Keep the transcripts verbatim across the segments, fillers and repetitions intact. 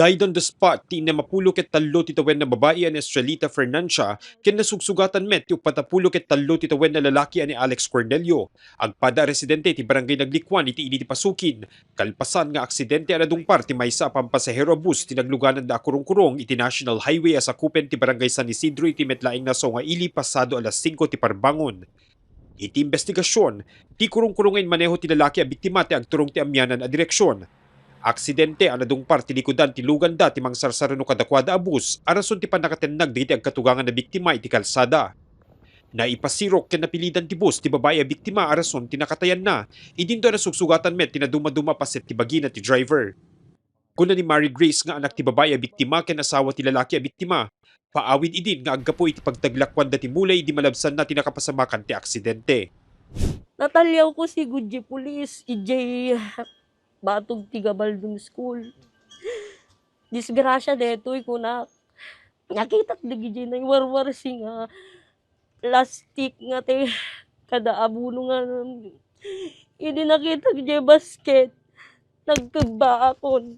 Died on the spot ti innem a pulo ket tallo ti tawen a babai a ni Estrelita Fernancia ken nasugsugatan met ti uppat a pulo ket tallo ti tawen a lalaki a ni Alex Cornelio. Agpada a residente ti Barangay Naglikuan iti ili ti Pasukin, kalpasan nga aksidente a nadungpar ti maysa a pampasahero a bus ti naglugananda a kurungkurong iti National Highway a sakupen ti Barangay San Isidro iti met laeng nga saw nga ili pasado alas singko ti parbangon. Iti imbestigasion, ti kurungkurong nga inmaneho ti lalaki a biktima ti agturong ti amianan a direksion. Aksidente a nadungpar ti likudan ti luganda ti mangsarsarano kadakuada a bus a rason ti pannakatennag dagiti agkatugangan a biktima iti kalsada. Naipasirok ken napilidan ti bus ti babai a biktima a rason ti nakatayanna, idinto a nasugsugatan met ti nadumaduma a paset ti bagina ti driver. Kuna ni Mary Grace nga anak ti babai a biktima ken asawa ti lalaki a biktima, paawid idin nga aggapu iti pagdaglakuanda ti mulay idi malabsanna ti nakapasamakan ti aksidente. Nataliawko sigud diay pulis idiay batog ti Gabaldon School. Disgrasya daytoy, kunak. Nakitak dagidiay naiwarwarsi nga plastik nga ti kada abono nga idi nakitak diay basket, nagkebbaakon.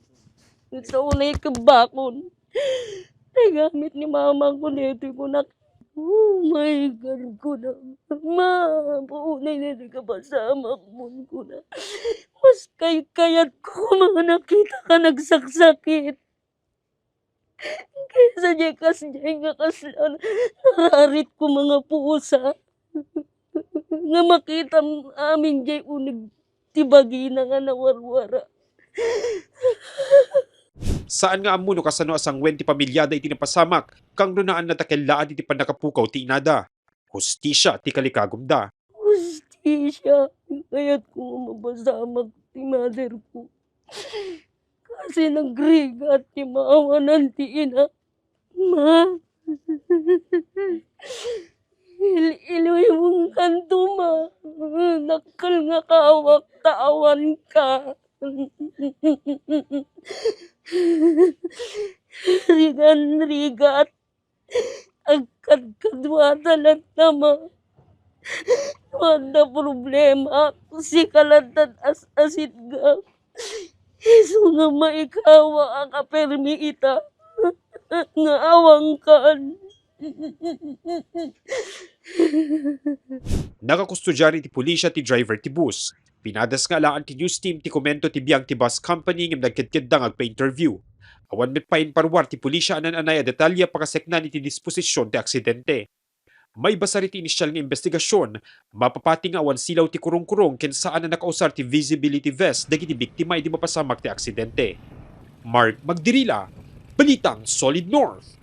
Ito unay kebbakon. Tay gamit ni mamangko daytoy, kunak. Oh my God, kunak. Ma, unay na di ka pasamak mo, kunak. Mas kaykayat ko nga nakita ka nagsakit. Kaysa diay kasdiay nga kasla, nararit ko mga pusa. Nga makitam amin diay uneg ti bagina nga nawarwara. Saan nga ammo no kasano a sanguen ti pamiliada iti napasamak, kangrunaanna ta kellaan iti pannakapukaw ti inada. Hustisia ti kalikagumda. Hustisia, kayat ko nga mapasamak ti mother ko. Kasi nagrigat ti maawanan ti ina. Ma, il-, iluywengkanto, ma. Dakkel nga kaawak ta awanka. Rigan-rigat. Agkadkaduada latta, ma. No adda problema, sika latta ti as-asitgak. Isu nga maikawa a kapermi ita nga awankan. Nakakustudiar iti pulisia ti driver ti bus. Pinadas nga alaan ti news team ti komento ti biang ti bus company ngem nagkedkedda nga agpa-interview. Awan met pay inparuar ti pulisia a naan-anay a detalye a pakaseknan iti disposision ti aksidente. Maibasar iti inisial nga imbestigasion, mapapati nga awan silaw ti kurungkurong ken saan a nakausar ti visibility vest dagiti biktima idi mapasamak ti aksidente. Mark Magdirila, Balitang Solid North.